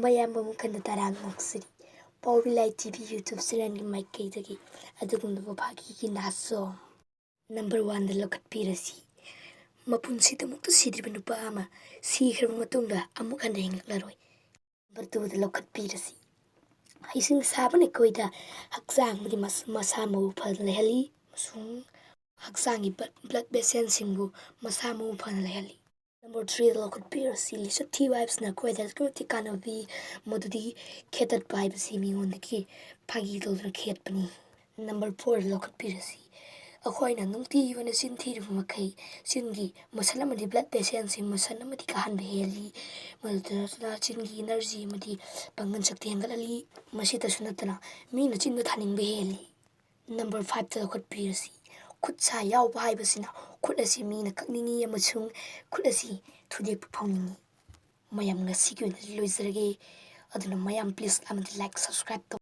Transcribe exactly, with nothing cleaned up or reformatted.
ꯃꯌꯥꯝꯕꯨ ꯑꯃꯨꯛ ꯍꯟꯅ ꯇꯔꯥꯝꯅ ꯑꯣꯛꯆꯔꯤ꯫ ꯄꯥꯎꯕꯤ ꯂꯥꯏ ꯇꯤ ꯚꯤ YouTube channelꯒꯤ ꯃꯥꯏꯀꯩꯗꯒꯤ ꯑꯗꯨꯒꯨꯝꯂꯕ ꯐꯥꯒꯤꯒꯤ ꯅꯥꯆꯣꯝ꯫ Number oneꯗ ꯂꯧꯈꯠꯄꯤꯔꯁꯤ꯫ ꯃꯄꯨꯟꯁꯤꯗꯃꯛꯇ ꯁꯤꯗ꯭ꯔꯤꯕ ꯅꯨꯄꯥ ꯑꯃ ꯁꯤꯈ꯭ꯔꯕ ꯃꯇꯨꯡꯗ ꯑꯃꯨꯛ ꯍꯟꯅ ꯍꯤꯡꯂꯛꯂꯔꯣꯏ꯫ Number twoꯗ ꯂꯧꯈꯠꯄꯤꯔꯁꯤ꯫ ꯍꯩꯁꯤꯡ ꯁꯥꯕꯅ ꯑꯩꯈꯣꯏꯗ ꯍꯛꯆꯥꯡ ꯑꯃꯗꯤ ꯃꯁ-, ꯃꯁꯥ ꯃꯎ ꯐꯅ ꯂꯩꯍꯜꯂꯤ ꯑꯃꯁꯨꯡ ꯍꯛꯆꯥꯡꯒꯤ blood, blood vesselꯁꯤꯡꯕꯨ ꯃꯁꯥ ꯃꯎ ꯐꯅ ꯂꯩꯍꯜꯂꯤ꯫ Number threeꯗ ꯂꯧꯈꯠꯄꯤꯔꯁꯤ꯫ ꯂꯤꯆꯠ ꯊꯤꯕ ꯍꯥꯏꯕꯁꯤꯅ ꯑꯩꯈꯣꯏꯗ ꯑꯗꯨꯛꯀꯤ ꯃꯇꯤꯛ ꯀꯥꯟꯅꯕ ꯄꯤ, ꯃꯗꯨꯗꯤ ꯈꯦꯠꯇꯠꯄ ꯍꯥꯏꯕꯁꯤ ꯃꯤꯉꯣꯟꯗꯒꯤ ꯐꯥꯒꯤ ꯇꯧꯗꯨꯅ ꯈꯦꯠꯄꯅꯤ꯫ Number fourꯗ ꯂꯧꯈꯠꯄꯤꯔꯁꯤ꯫ ꯑꯩꯈꯣꯏꯅ ꯅꯨꯡꯇꯤꯒꯤ ꯑꯣꯏꯅ ꯆꯤꯟ ꯊꯤꯔꯤꯕ ꯃꯈꯩ ꯆꯤꯟꯒꯤ muscle ꯑꯃꯗꯤ blood vesselꯁꯤꯡ muscle ꯑꯃꯗꯤ ꯀꯥꯍꯟꯕ ꯍꯦꯜꯂꯤ꯫ ꯃꯗꯨꯗ ꯅꯠꯇꯅ ꯆꯤꯟꯒꯤ energy ꯑꯃꯗꯤ ꯄꯥꯡꯒꯜ ꯁꯛꯇꯤ ꯍꯦꯟꯒꯠꯍꯜꯂꯤ꯫ ꯃꯁꯤꯇꯁꯨ ꯅꯠꯇꯅ ꯃꯤꯅ ꯆꯤꯟꯗꯨ ꯊꯥꯅꯤꯡꯕ ꯍꯦꯜꯂꯤ꯫ Number fiveꯇ ꯂꯧꯈꯠꯄꯤꯔꯁꯤ꯫ ꯈꯨꯠ ꯁꯥ ꯌꯥꯎꯕ ꯍꯥꯏꯕꯁꯤꯅ ꯈꯨꯠ ꯑꯁꯤ ꯃꯤꯅ ꯀꯛꯅꯤꯡꯉꯤ ꯑꯃꯁꯨꯡ ꯈꯨꯠ ꯑꯁꯤ ꯊꯨꯗꯦꯛꯄ ꯐꯥꯎꯅꯤꯡꯉꯤ꯫ ꯃꯌꯥꯝ, ꯉꯁꯤꯒꯤ ꯑꯣꯏꯅꯗꯤ ꯂꯣꯏꯖꯔꯒꯦ꯫ ꯑꯗꯨꯅ ꯃꯌꯥꯝ please ꯑꯃꯗꯤ like, subscribe ꯇꯧ꯫